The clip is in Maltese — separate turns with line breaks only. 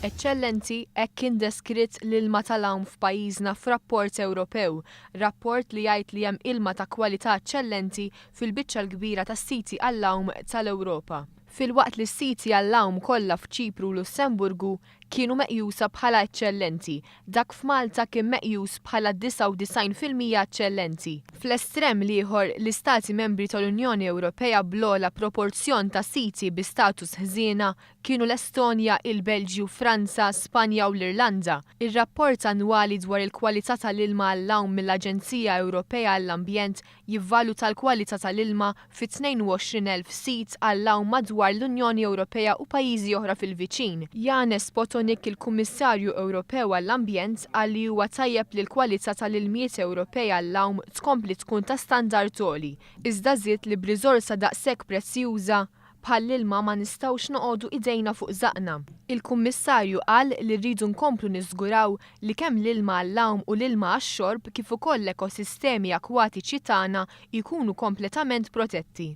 Eċċellenti, hekk kien deskritt l-ilma tal-għawm f'pajjiżna f'rapport Ewropew. Rapport li jgħid li hemm ilma ta' kwalità eċċellenti fil-biċċa l-kbira tas-siti għall-għawm tal-Ewropa. Filwaqt li s-siti għall-għawm kollha f'Ċipru u Lussemburgu kienu meqjusa bħala eċċellenti, dak f'Malta kien meqjus bħala 99% eċċellenti. Fl-estrem l-ieħor, l-Istati Membri tal-Unjoni Ewropea bl-ogħla proporzjon ta' siti bi status ħżiena kienu l-Estonja, il-Belġju, Franza, Spanja u l-Irlanda. Ir-rapport annwali dwar il-kwalità tal-ilma għall-għawm mill-Aġenzija Ewropea għall-Ambjent jivvaluta l-kwalità tal-ilma fi 22,000 sit għall-għawm madwar l-Unjoni Ewropea u pajjiżi oħra fil-viċin. Janez Potonik, il-Kummissarju Ewropew għall-Ambjent, qal li huwa tajjeb li l-kwalità tal-ilmijiet Ewropej għall-għawm tkompli tkun ta' standard għoli, iżda żied li b'riżorsa daqshekk prezzjuża bħall-ilma ma nistgħux noqogħdu idejna fuq żaqqna. Il-Kummissarju qal li rridu nkomplu niżguraw li kemm l-ilma għall-għawm u l-ilma għax-xorb kif ukoll l-ekosistemi akkwatiċi tagħna jkunu kompletament protetti.